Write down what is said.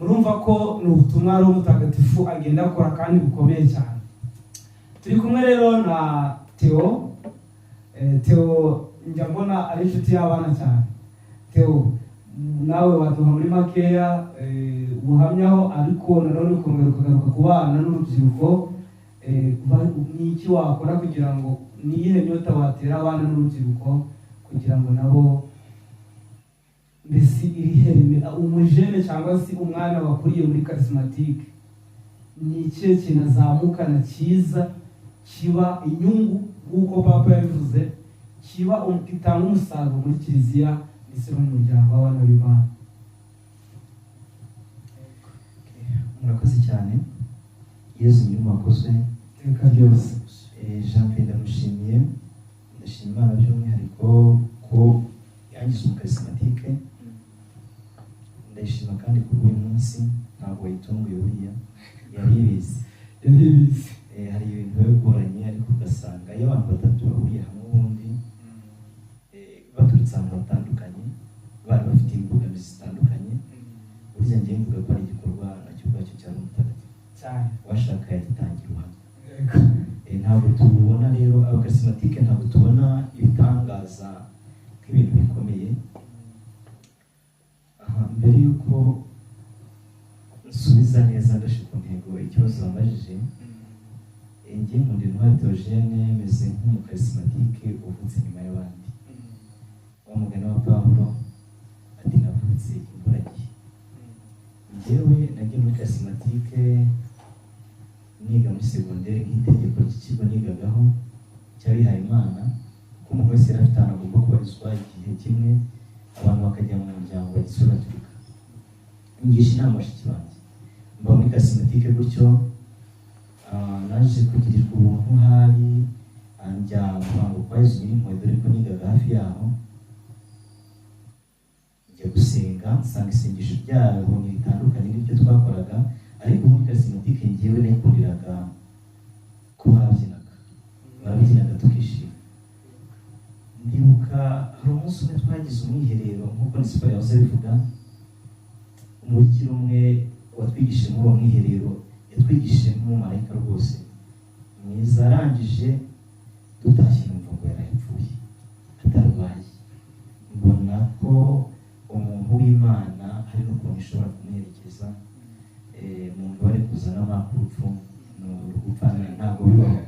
Murumva ko ni ubutumwa Roho Mutagatifu agenda akora kandi bukomeye cyane. Turi kumwe rero na Theo. Theo njya mbona ari inshuti y'abana cyane. Theo, nawe waduha muri makeya ubuhamyaho, ariko nanone ukongera ukagaruka ku bana n'urubyiruko. Ni iki wakora kugira ngo, ni iyihe nyota watera abana n'urubyiruko kugira ngo nabo mbese irihe reme, umujene cyangwa se umwana wakuriye muri charismatique, ni ikihe kintu azamukana cyiza kiba inyungu nk'uko Papa yabivuze, kiba gitanga umusaruro muri Kiliziya ndetse no mu muryango w'abana b'Imana? Murakoze cyane. Yezu nyir'uwakozwe iteka ryose. Jean Pierre, ndamushimiye, ndashima Imana by'umwihariko ko yangize umucharismatique. Ndayishima kandi kubw'uyu munsi. Ntabwo wayitunguye, buriya yari ibizi. Yari ibizi. Hari ibintu biba bigoranye, ariko ugasanga iyo abantu batatu bahuriye hamwe, ubundi baturutse ahantu hatandukanye, bari bafite imbogamizi zitandukanye, burya ngiye mvuga ko ari igikorwa nacyo ubwacyo cyari umutagatifu. Washaka yagitangira ubuhamya. Ntabwo tubona rero abacharismatique, ntabwo tubona ibitangaza nk'ibintu bikomeye. Aha, mbere y'uko nsubiza neza ndashe ku ntego ikibazo wambajije, njye nkunda Intwari Theogene, meze nk'umucharismatique uvutse nyuma y'abandi. Wa mugani wa Pawulo ati: "Navutse imburagihe." Njyewe nagiye muri charismatique niga muri segonderi, nk'itegeko ry'ikigo nigagaho cy'abihaye Imana, kuko umuntu wese yari afite ahantu agomba kubarizwa. Igihe kimwe abantu bakajya mu muryango wa Gisiyo Gatolika, ngisha inama bashiki banjye, mba muri charismatique gutyo. Naje kugirirwa ubuntu hari, njya Ruhango kwa Yezu Nyirimpuhwe, dore ko nigaga hafi yaho. Njya gusenga, nsanga isengesho ryaho ritandukanye n'ibyo twakoraga, ariko muri charismatique njyewe nayikundiraga ko babyinaga, barabyinaga tukishima. Ndibuka hari umunsi umwe twagize umwiherero, nk'uko Nisipari yahoze abivuga. Umubikira umwe watwigishije muri uwo mwiherero yatwigishije nk'umumarayika rwose mwiza. Arangije dutashye, numva ngo yarapfuye atarwaye. Mbona ko umuntu w'Imana hari n'ukuntu ishobora kumuherekeza. Mu mbabare kuzana amaka, urupfu ni urupfa, ntabwo bibaho.